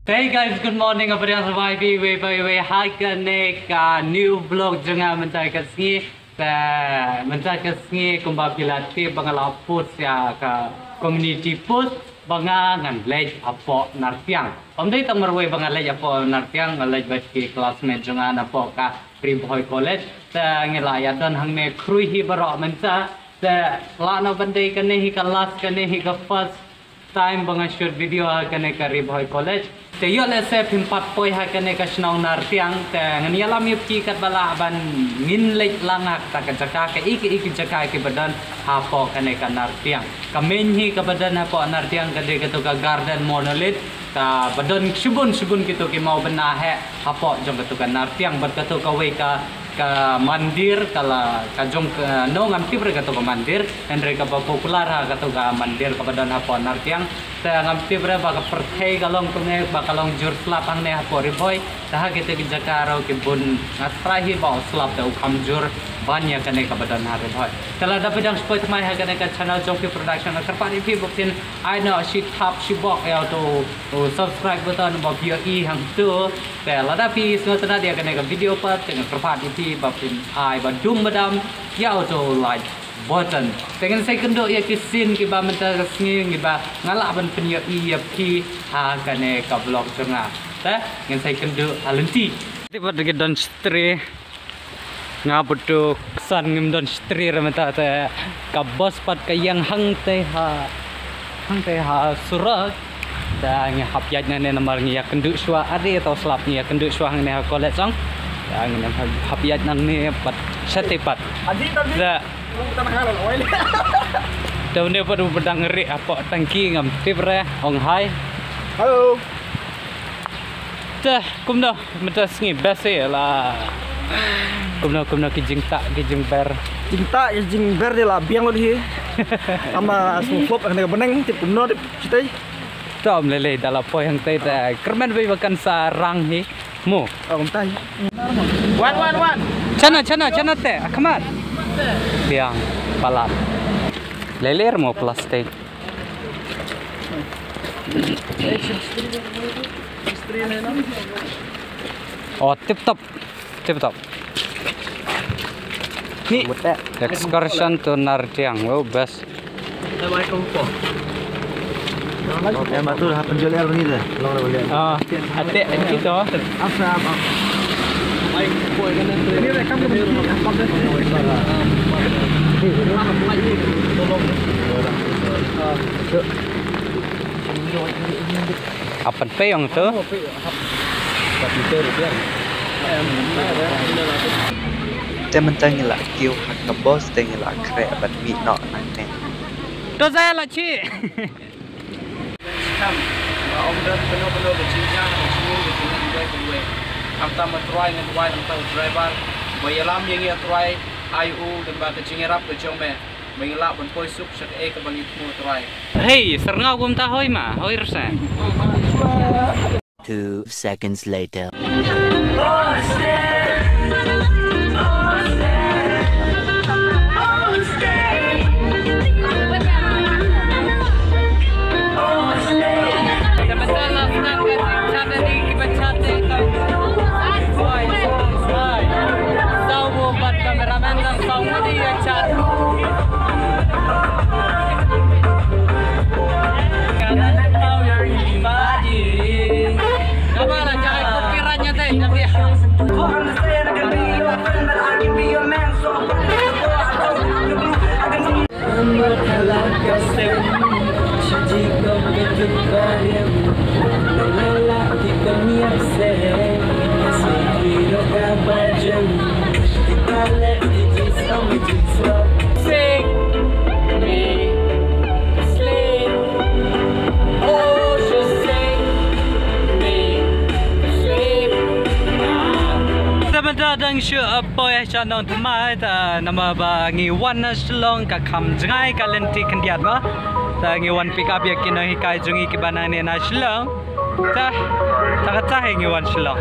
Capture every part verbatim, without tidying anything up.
Hey guys, good morning. Apa dang, sngewbha ïa phi iwei pa iwei ha kane ka new vlog jong nga mynta ka sngi. Te mynta ka sngi kumba phi la tip ba nga la post ïa ka community post ba nga ngan leit hapoh Nartiang. Ym dei tang marwei ba nga leit hapoh Nartiang, nga leit bad ki classmate jong nga napoh ka Ri Bhoi College. Te ngi la ïa don hangne khrui hi baroh mynta. Te la noh ban dei kane hi ka last, kane hi ka first time ba nga shoot video ha kane ka Ri Bhoi College. Te ïoh lehse phim pat poi ha kane ka shnong Nartiang, te ngan ïalam ïa phi katba lah ban ngin leit lang ha kata ka jaka, kaei kaei ki jaka kiba don hapoh kane ka Nartiang. Ka main hi kaba don hapoh Nartiang ka dei kato ka Garden Monolith, kaba don shibun shibun kito ki mawbynna heh hapoh jong kato ka Nartiang, bad kato kawei ka ka mandir, ka la, ka jong ka, no, ngam tip re kato ka mandir, hynrei kaba popular ha kato ka mandir kaba don hapoh Nartiang. Te ngam tip re ba ka pyrthei ka long kumne, ba ka long jur slap hangne hapoh Ri Bhoi. Te ha kito ki jaka ruh ki bun, nga trai hi ba u slap te u kham jur ban ïa kane kaba don ha Ri Bhoi. Te lada phi dang shu poi thymmai ha kane ka channel jong Pi Production, nga kyrpad ïa phi ba phin ai noh shi thap shi bok ïa uto u subscribe button ba phi ïohi hangto. Te lada phi sngewtynnad ïa kane ka video pat, te nga kyrpad ïa phi ba phin ai ba dum ba dam ïa uto u like button. Te ngin sa ïakynduh ïa ki scene kiba mynta ka sngi ngi ba nga lah ban pynïohi ïa phi ha kane ka vlog jong nga. Te ngin sa ïakynduh ha lynti. Te pat ki don shatri. Nga bad u Ksan ngim don shatri re mynta te ka bus pat ka ïeng hangtei ha, hangtei ha surok. Te ngi hap ïaid nangne namar ngi ïakynduh shuwa, ade to slap ngi ïakynduh shuwa hangne ha college ong. Te ngi hap ïaid nangne pat shatei pat. Te, te une pat u ba dang rieh hapoh tangki ngam tip re ong hi. Hello. Te kumno mynta sngi best hi la. Kumno, kumno ki jingtah ki jingber. Jingtah ki jingber de la biang lut hi. Ama sngewpop hangta ka bneng tip kumno tip shatei. To ym lei lei da la poi hangtei te kyrmen wei ba kan sa rang hi. Mo. Ong tai. Wan, wan, wan. Chana, chana, chana te. Akhmat. Biang palat. Lei lei mo plastik. Oh, tip top. Tip top. Ni. Excursion to Nartiang. Oh, best. Em, atu dah penjual air ni dah. Ah, atik, atik tu. Apa, apa? Ni rekam ke ni, apa dah? Apan payong tu. Te mynta ngi la kiew ha ka bus te ngi la khreh ban mih noh nangne. To sa la chi. Khamtam ma Trai nga duwai, khamtam u driver ba ïalam ïa ngi, Trai, ai u don ba ka jingïarap ka jong me ba ngi lah ban poi suk sha kaei kaba ngi thmu, Trai. Hei, syrngau kumta hoi ma, hoi rse. Two seconds later. Te mynta dang shu, uh, poi sha nong thymmai, te namar ba ngi wan na Shillong ka kham jngai ka lynti khyndiat ba. Te ngi wan pick up ïa ki nonghikai jong ngi kiba nangne na Shillong. Te, te kata hi ngi wan Shillong.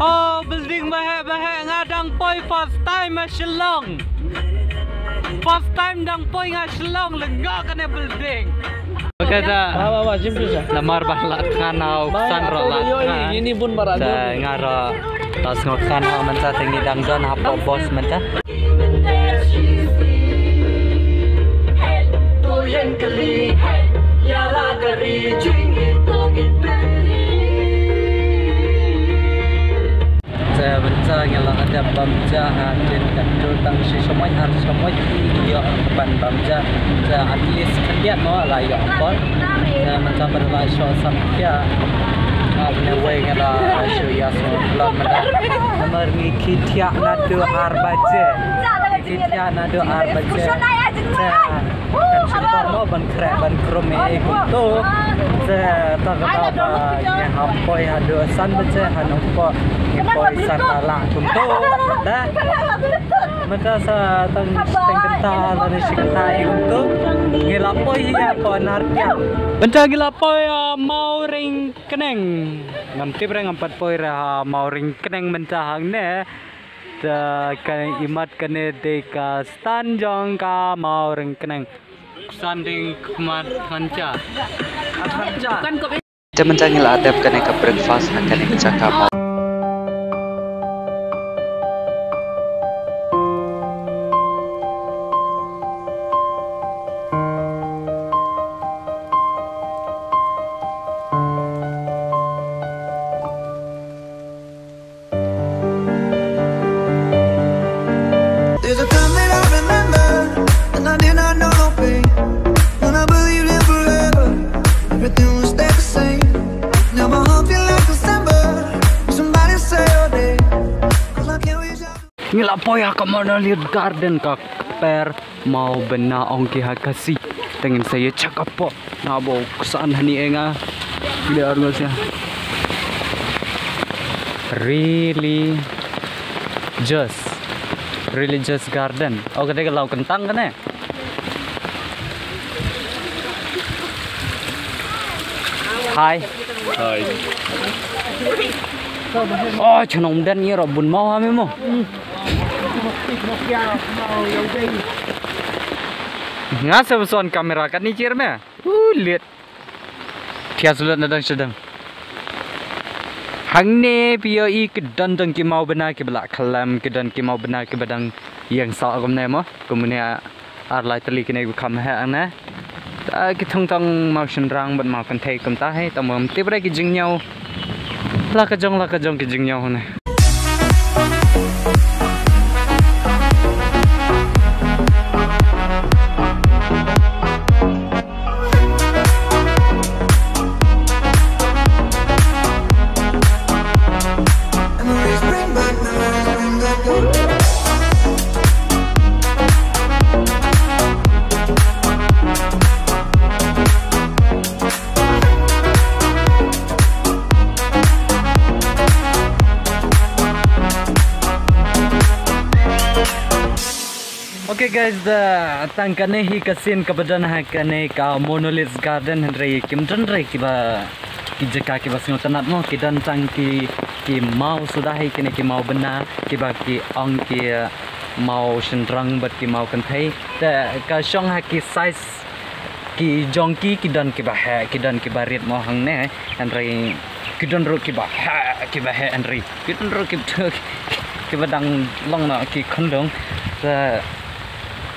Oh, building ba heh, ba heh, nga dang poi first time ha Shillong. First time dang poi nga Shillong, lyngngoh kane building. Kata. Ba, ba, ba, jim tu sa. Namar ba la thngan hau, ba, san ro la thngan. Ini bun barat. Te nga ro. Te sngewthuh mynta te ngi dang don hapoh bus mynta. Te mynta ngi la dep bam ja hadien katto tang shi shamoi ar shamoi ki ïoh ban bam ja. Te at least khyndiat mo la ïoh por. Te mynta ba la shu sam khia. Nga ne wei ngi la shu ïa shu lon mynta. Namar ngi ki thiah naduh ar baje. Ngi ki thiah naduh ar baje. Te kan shu por mo ban khreh ban krum ei kumto. Te ta ka daw ba ngi hap poi haduh san baje ha nongpop ngi poi san la lah kumto. Da. Mynta sa tang tang kynta la ne shi kynta ei kumto. Ngi la poi hi hapoh Narpiang. Mynta ngi la poi ha Mawryngkneng. Ngam tip re ngam pat poi re ha Mawryngkneng mynta hangne. Te ka imat kane dei ka stand jong ka Mawryngkneng. Standing khmat khancha. Te mynta ngi la dep kane ka breakfast ha kane ka jaka Maw. There's a time that I remember when I did not know no pain. When I believed in forever, everything would stay the same. Now my heart feel like December. Somebody say your name, 'cause I can't reach out. Ngi la poi ha ka Monolith Garden ka kper Mawbynna ong ki ha Khasi. Te ngin sa ïa check up. Nga ba u ksan hani e nga. Gila arngo sia. Religious. Religious garden. Oh, kata ka law kyntang kane. Hi. Hi. Oh, chnong den ïa ro bun maw ha me mo. Nga sa son kamera kat ni chir me. U lit. Thias lut na dang sha dang. Hangne phi ïohi ki don dang ki mawbynna kiba la khlem, ki don ki mawbynna kiba dang ïeng sah kumne mo. Kumne ar lai tylli kine ki kham heh hangne. Ta ki thung thung maw shynrang bad maw kynthei kumta hi, ta mawm tip re ki jingñiew. La ka jong, la ka jong ki jingñiew hangne. Okay guys, da tang kane hi ka scene kaba don ha kane ka Monolith Garden, hynrei kim don re kiba ki jaka kiba sngewtynnat mo, ki don tang ki, ki maw suda hi kine ki mawbynna kiba ki ong ki maw shynrang bad ki maw kynthei. Te ka shong ha ki size ki jong ki, ki don kiba heh, ki don kiba rit mo hangne, hynrei ki don ruh kiba heh, kiba heh hynrei ki don ruh kiba, kiba dang long noh ki khunlung. Te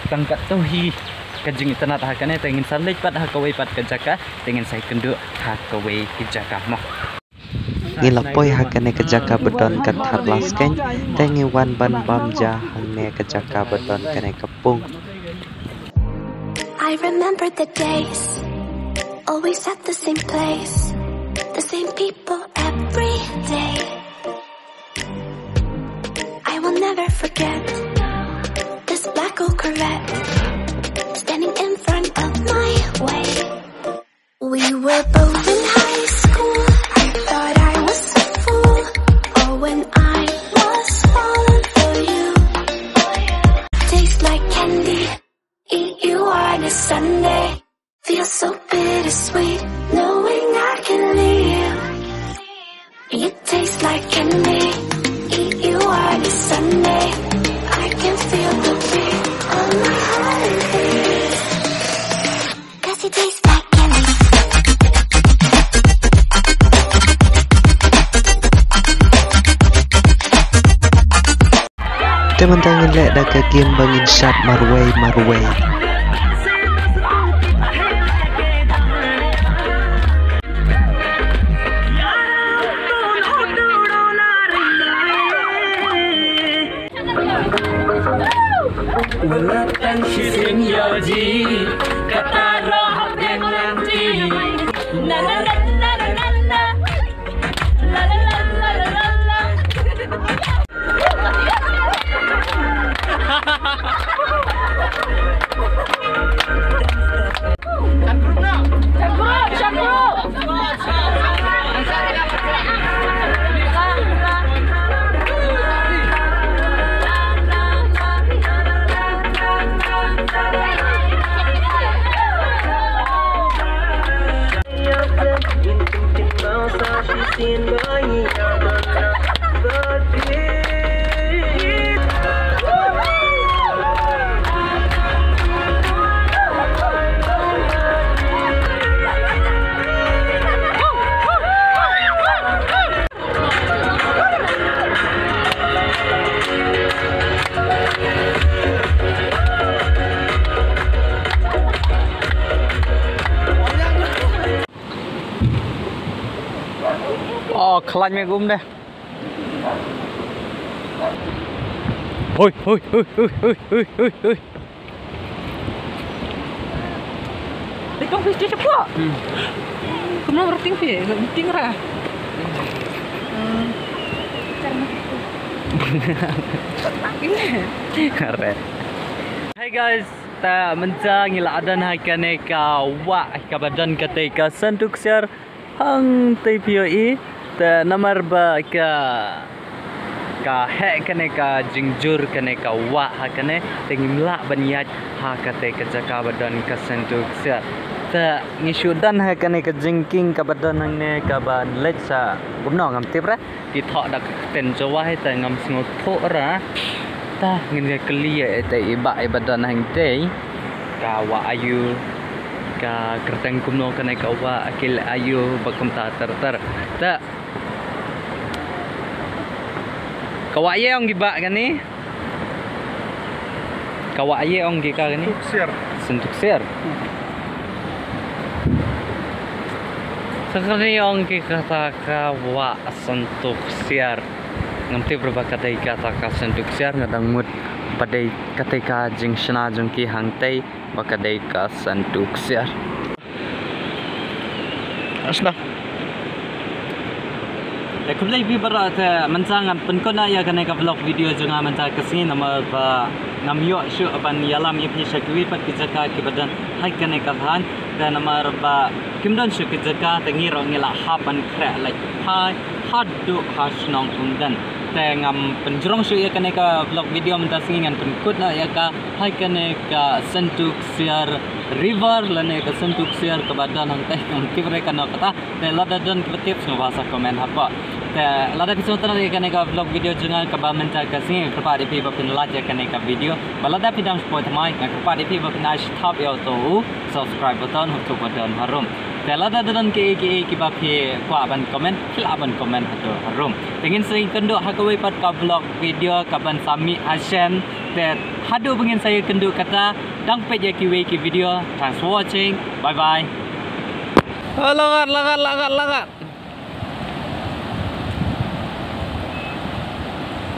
tang katto hi ka jingitynnat ha kane, te ngin sa leit pat ha kawei pat ka jaka, te ngin sa ïakynduh ha kawei ka jaka mo. Ngi la poi ha kane ka jaka ba don ka thar la skeiñ, te ngi wan ban bam ja hangne ka jaka ba don kane ka pung. I remember the days, always at the same place, the same people every day. I will never forget this black old Corvette standing in front of my way. We were both in high school. I thought I was a fool. Oh, when I was falling for you. Tastes like candy. Eat you on a Sunday. Feels so bittersweet knowing I can leave. It tastes like candy. Eat you on a Sunday. I can feel the beat on my heart. It beats. 'Cause it tastes like candy. Te mynta ngin leh da ka game ba ngin shad marwei marwei. Oh, khlaiñ me gum de. Hoi, hoi, hoi. Dei kong phi sdei shapoh. Hmm. Kumno ruting phi, ruting ra. Hmm. Are. Hi guys, ta mynta ngi la don ha kane ka wah kaba don kata ka Santuksiar. Hangtei phi ïohi, te namar ba ka, ka heh kane ka jingjur kane ka wah ha kane, te ngim lah ban ïaid ha kata ka jaka ba don ka Santuksiar. Te ngi shu don ha kane ka jingkieng kaba don hangne kaba leit sha kumno ngam tip re. Phi thoh da ka ktien Jowai te ngam sngewthuh re. Te ngin ïa kylli ïa ite i bah iba don hangtei. Ka wah aïu, ka kyrteng kumno kane ka wah, ki leh aïu, ba kumta ter ter. Te ka wah aïu ong ki bah kane? Ka wah aïu ong ki ka kane? Santuksiar. Santuksiar. Sa kane ong ki kata ka wah Santuksiar. Ngam tip re ba ka dei kata ka Santuksiar, nga dang mut ba dei kata ka jingshna jong ki hangtei ba ka dei ka Santuksiar. Asna. Te khublei phi baroh, te mynta ngan pynkut noh ïa kane ka vlog video jong nga mynta ka sngi namar ba ngam ïoh shuh ban ïalam ïa phi sha kiwei pat ki jaka kiba don ha kane ka thaiñ. Te namar ba kim don shuh ki jaka te ngi ruh ngi la hap ban khreh leit phai haduh ha shnong Umden. Te ngam pynjrong shuh ïa kane ka vlog video mynta sngi, ngan pynkut noh ïa ka ha kane ka Santuksiar River lane ka Santuksiar kaba don hangtei, ngam tip re kano kata. Te lada don kiba tip sngewbha sa comment hapoh. Te lada phi sngewtynnat ïa kane ka vlog video jong nga kaba mynta ka sngi, nga kyrpad ïa phi ba phin like ïa kane ka video. Ba lada phi dang shu poi thymmai, nga kyrpad ïa phi ba phin ai shi thap ïa uto u subscribe button, uto u button harum. Te lada don kiei kiei kiba phi kwah ban comment, phi lah ban comment hato harum. Te ngin sa ïakynduh ha kawei pat ka vlog video kaban sa mih ha shen. Te haduh ba ngin sa ïakynduh kata, dang peit ïa kiwei ki video. Thanks for watching. Bye bye. Oh, langat, langat, langat, langat.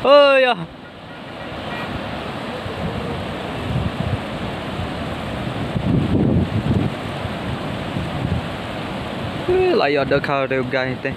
Oh ya. Eh, la ïoh da khaw da u guy te.